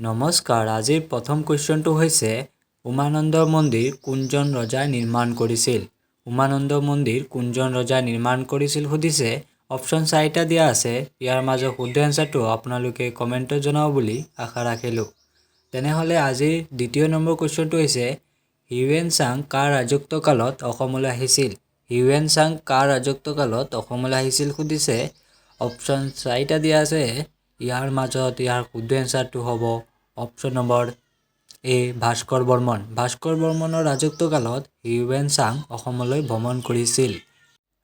নমস্কাৰ। আজিৰ প্ৰথম কুৱেশ্যনটো হৈছে, উমানন্দ মন্দিৰ কোনজন ৰজাই নিৰ্মাণ কৰিছিল? উমানন্দ মন্দিৰ কোনজন ৰজাই নিৰ্মাণ কৰিছিল সুধিছে। অপশ্যন চাৰিটা দিয়া আছে। ইয়াৰ মাজৰ শুদ্ধ এনচাৰটো আপোনালোকে কমেণ্টত জনাব বুলি আশা ৰাখিলোঁ। তেনেহ'লে আজিৰ দ্বিতীয় নম্বৰ কুৱেশ্যনটো হৈছে, হিউৱেন চাং কাৰ ৰাজত্বকালত অসমলৈ আহিছিল? হিউৱেন চাং কাৰ ৰাজত্বকালত অসমলৈ আহিছিল সুধিছে। অপশ্যন চাৰিটা দিয়া আছে। ইয়াৰ মাজত ইয়াৰ শুদ্ধ এনচাৰটো হ'ব অপশ্যন নম্বৰ এ, ভাস্কৰ বৰ্মন। ভাস্কৰ বৰ্মনৰ ৰাজত্বকালত হিউৱেন চাং অসমলৈ ভ্ৰমণ কৰিছিল।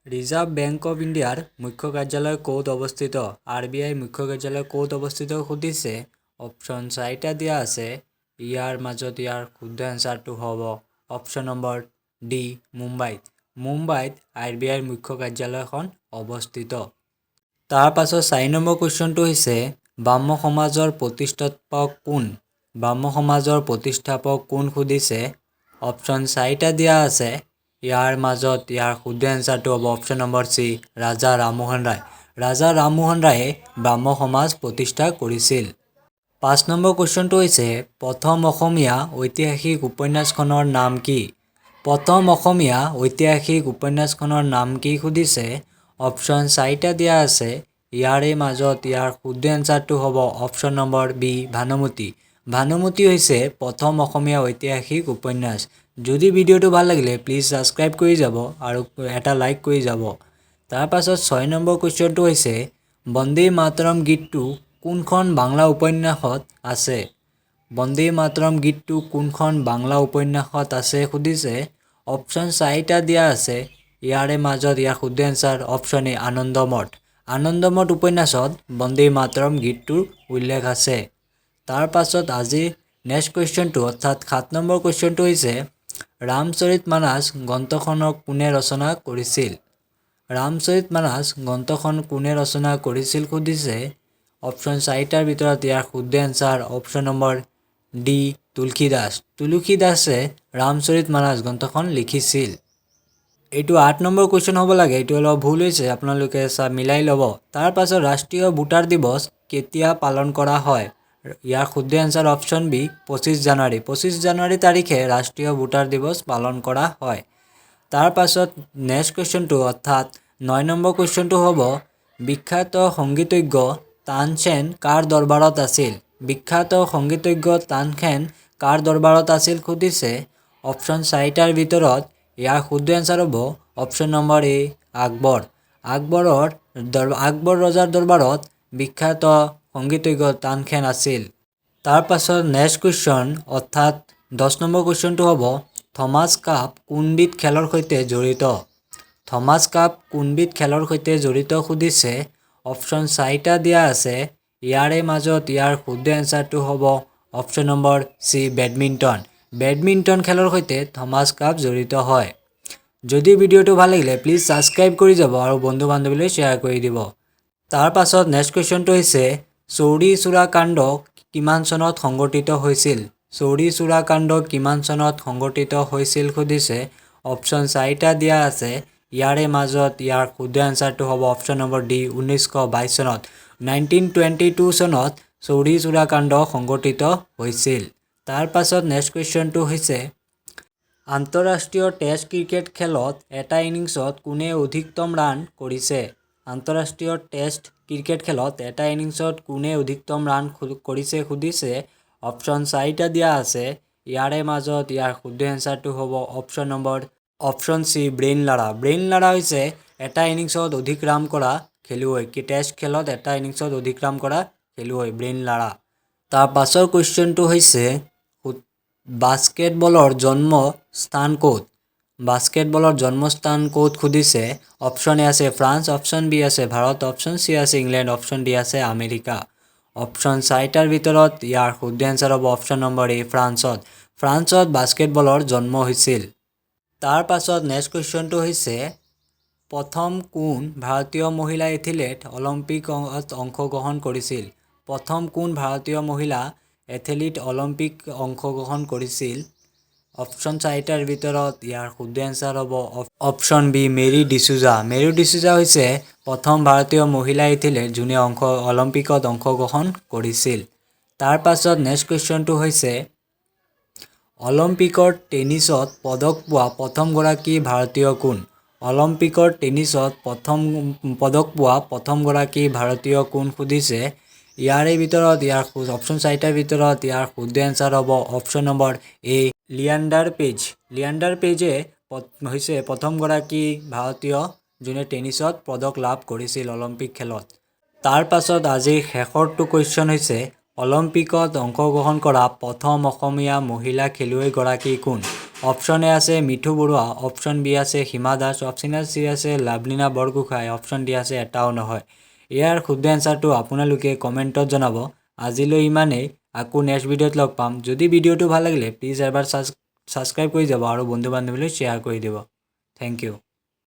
ৰিজাৰ্ভ বেংক অৱ ইণ্ডিয়াৰ মুখ্য কাৰ্যালয় ক'ত অৱস্থিত? আৰ বি আইৰ মুখ্য কাৰ্যালয় ক'ত অৱস্থিত সুধিছে। অপশ্যন চাৰিটা দিয়া আছে। ইয়াৰ মাজত ইয়াৰ শুদ্ধ এনচাৰটো হ'ব অপশ্যন নম্বৰ ডি, মুম্বাইত। মুম্বাইত আৰ বি আইৰ মুখ্য কাৰ্যালয়খন অৱস্থিত। তাৰ পাছত 4 নম্বৰ কুৱেশ্যনটো হৈছে, ব্ৰাহ্ম সমাজৰ প্ৰতিষ্ঠাপক কোন? ব্ৰাহ্ম সমাজৰ প্ৰতিষ্ঠাপক কোন সুধিছে। অপশ্যন চাৰিটা দিয়া আছে। ইয়াৰ মাজত ইয়াৰ শুদ্ধ এনচাৰটো হ'ব option number C, Raja Rammohan Roy. Raja Rammohan ৰায়ে ব্ৰাহ্ম সমাজ প্ৰতিষ্ঠা কৰিছিল। 5 নম্বৰ কুৱেশ্যনটো হৈছে, প্ৰথম অসমীয়া ঐতিহাসিক উপন্যাসখনৰ নাম কি? প্ৰথম অসমীয়া ঐতিহাসিক উপন্যাসখনৰ নাম কি সুধিছে। অপশ্যন চাৰিটা দিয়া আছে। ইয়াৰে মাজত ইয়াৰ শুদ্ধ এনচাৰটো হ'ব option number B, Bhanumati. Bhanumati হৈছে প্ৰথম অসমীয়া ঐতিহাসিক উপন্যাস। যদি ভিডিঅ'টো ভাল লাগিলে প্লিজ ছাবস্ক্ৰাইব কৰি যাব আৰু এটা লাইক কৰি যাব। তাৰপাছত 6 নম্বৰ কুৱেশ্যনটো হৈছে, বন্দে মাতৰম গীতটো কোনখন বাংলা উপন্যাসত আছে? বন্দে মাতৰম গীতটো কোনখন বাংলা উপন্যাসত আছে সুধিছে। অপশ্যন চাৰিটা দিয়া আছে। ইয়াৰে মাজত ইয়াৰ শুদ্ধ answer option A, Anandamath. Anandamath উপন্যাসত বন্দে মাতৰম গীতটোৰ উল্লেখ আছে। তাৰ পাছত আজিৰ নেক্সট কুৱেশ্যনটো, অৰ্থাৎ 7 নম্বৰ কুৱেশ্যনটো হৈছে, ৰামচৰিত মানস গ্ৰন্থখনক কোনে ৰচনা কৰিছিল? ৰামচৰিত মানস গ্ৰন্থখন কোনে ৰচনা কৰিছিল সুধিছে। অপশ্যন চাৰিটাৰ ভিতৰত ইয়াৰ শুদ্ধ answer option number D, Tulsidas. তুলসীদাসে ৰামচৰিত মানস গ্ৰন্থখন লিখিছিল। এইটো 8 নম্বৰ কুৱেশ্যন হ'ব লাগে, এইটো অলপ ভুল হৈছে, আপোনালোকে মিলাই ল'ব। তাৰ পাছত, ৰাষ্ট্ৰীয় ভোটাৰ দিৱস কেতিয়া পালন কৰা হয়? ইয়াৰ শুদ্ধ এনচাৰ অপশ্যন বি, 25 জানুৱাৰী। 25 জানুৱাৰী তাৰিখে ৰাষ্ট্ৰীয় ভোটাৰ দিৱস পালন কৰা হয়। তাৰ পাছত নেক্সট কুৱেশ্যনটো, অৰ্থাৎ 9 নম্বৰ কুৱেশ্যনটো হ'ব, বিখ্যাত সংগীতজ্ঞ তানসেন কাৰ দৰবাৰত আছিল? বিখ্যাত সংগীতজ্ঞ তানসেন কাৰ দৰবাৰত আছিল সুধিছে। অপশ্যন চাৰিটাৰ ভিতৰত ইয়াৰ শুদ্ধ এনচাৰ হ'ব অপশ্যন নম্বৰ এ, আকবৰ। আকবৰ ৰজাৰ দৰবাৰত বিখ্যাত সংগীতজ্ঞ তানসেন আছিল। তাৰ পাছত নেক্সট কুৱেশ্যন, অৰ্থাৎ 10 নম্বৰ কুৱেশ্যনটো হ'ব, থমাছ কাপ কোনবিধ খেলৰ সৈতে জড়িত? থমাছ কাপ কোনবিধ খেলৰ সৈতে জড়িত সুধিছে। অপশ্যন চাৰিটা দিয়া আছে। ইয়াৰে মাজত ইয়াৰ শুদ্ধ এনচাৰটো হ'ব option number C, badminton. Badminton খেলৰ সৈতে থমাছ কাপ জড়িত হয়। যদি ভিডিঅ'টো ভাল লাগিলে প্লিজ ছাবস্ক্ৰাইব কৰি যাব আৰু বন্ধু বান্ধৱীলৈ শ্বেয়াৰ কৰি দিব। তাৰ পাছত নেক্সট কুৱেশ্যনটো হৈছে, চৌৰি চোৰা কাণ্ড কিমান চনত সংঘটিত হৈছিল? চৌৰি চোৰা কাণ্ড কিমান চনত সংঘটিত হৈছিল সুধিছে। অপশ্যন চাৰিটা দিয়া আছে। ইয়াৰে মাজত ইয়াৰ শুদ্ধ এনচাৰটো হ'ব অপশ্যন নম্বৰ ডি, 1922 চনত। 1922 চনত চৌৰি চোৰা কাণ্ড সংঘটিত হৈছিল। তাৰ পাছত নেক্সট কুৱেশ্যনটো হৈছে, আন্তঃৰাষ্ট্ৰীয় টেষ্ট ক্ৰিকেট খেলত এটা ইনিংছত কোনে অধিকতম ৰান কৰিছে? আন্তঃৰাষ্ট্ৰীয় টেষ্ট ক্ৰিকেট খেলত এটা ইনিংছত কোনে অধিকতম ৰান কৰিছে সুধিছে। অপশ্যন চাৰিটা দিয়া আছে। ইয়াৰে মাজত ইয়াৰ শুদ্ধ এনচাৰটো হ'ব option C, brain Lara. Brain Lara হৈছে এটা ইনিংছত অধিক ৰান কৰা খেলুৱৈ। কি টেষ্ট খেলত এটা ইনিংছত অধিক ৰান কৰা খেলুৱৈ ব্ৰেইন লাৰা। তাৰ পাছৰ কুৱেশ্যনটো হৈছে, বাস্কেটবলৰ জন্ম স্থান ক'ত? বাস্কেটবলৰ জন্মস্থান ক'ত সুধিছে। অপশ্যন এ আছে ফ্ৰান্স, অপশ্যন বি আছে ভাৰত, অপশ্যন চি আছে ইংলেণ্ড, অপশ্যন ডি আছে আমেৰিকা। অপশ্যন চাৰিটাৰ ভিতৰত ইয়াৰ শুদ্ধ এনচাৰ হ'ব অপশ্যন নম্বৰ এ, ফ্ৰান্সত। ফ্ৰান্সত বাস্কেটবলৰ জন্ম হৈছিল। তাৰ পাছত নেক্সট কুৱেশ্যনটো হৈছে, প্ৰথম কোন ভাৰতীয় মহিলা এথলেট অলিম্পিকত অংশগ্ৰহণ কৰিছিল? প্ৰথম কোন ভাৰতীয় মহিলা এথলেট অলিম্পিক অংশগ্ৰহণ কৰিছিল? অপশ্যন চাৰিটাৰ ভিতৰত ইয়াৰ শুদ্ধ এনচাৰ হ'ব option B, Mary D'Souza. Mary D'Souza হৈছে প্ৰথম ভাৰতীয় মহিলা এথলেট, যোনে অলিম্পিকত অংশগ্ৰহণ কৰিছিল। তাৰ পাছত নেক্সট কুৱেশ্যনটো হৈছে, অলিম্পিকৰ টেনিছত পদক পোৱা প্ৰথমগৰাকী ভাৰতীয় কোন? অলিম্পিকৰ টেনিছত প্ৰথম পদক পোৱা প্ৰথমগৰাকী ভাৰতীয় কোন সুধিছে। ইয়াৰে ভিতৰত, ইয়াৰ অপশ্যন চাৰিটাৰ ভিতৰত ইয়াৰ শুদ্ধ এনচাৰ হ'ব অপশ্যন নম্বৰ এ, লিয়াণ্ডাৰ পেজ। লিয়াণ্ডাৰ পেজে হৈছে প্ৰথমগৰাকী ভাৰতীয় যোনে টেনিছত পদক লাভ কৰিছিল অলিম্পিক খেলত। তাৰ পাছত আজিৰ শেষৰটো কুৱেশ্যন হৈছে, অলিম্পিকত অংশগ্ৰহণ কৰা প্ৰথম অসমীয়া মহিলা খেলুৱৈগৰাকী কোন? অপশ্যন এ আছে মিঠু বৰুৱা, অপশ্যন বি আছে হিমা দাস, অপশ্যন চি আছে লাভলীনা বৰগোহাঁই, অপশ্যন ডি আছে এটাও নহয়। ইয়াৰ শুদ্ধ এনচাৰটো আপোনালোকে কমেণ্টত জনাব। আজিলৈ ইমানেই। আকৌ নেক্সট ভিডিঅ'ত লগ পাম। যদি ভিডিঅ'টো ভাল লাগিলে, প্লিজ এবাৰ ছাবস্ক্ৰাইব কৰি যাব আৰু বন্ধু বান্ধৱীলৈ শ্বেয়াৰ কৰি দিব। Thank U.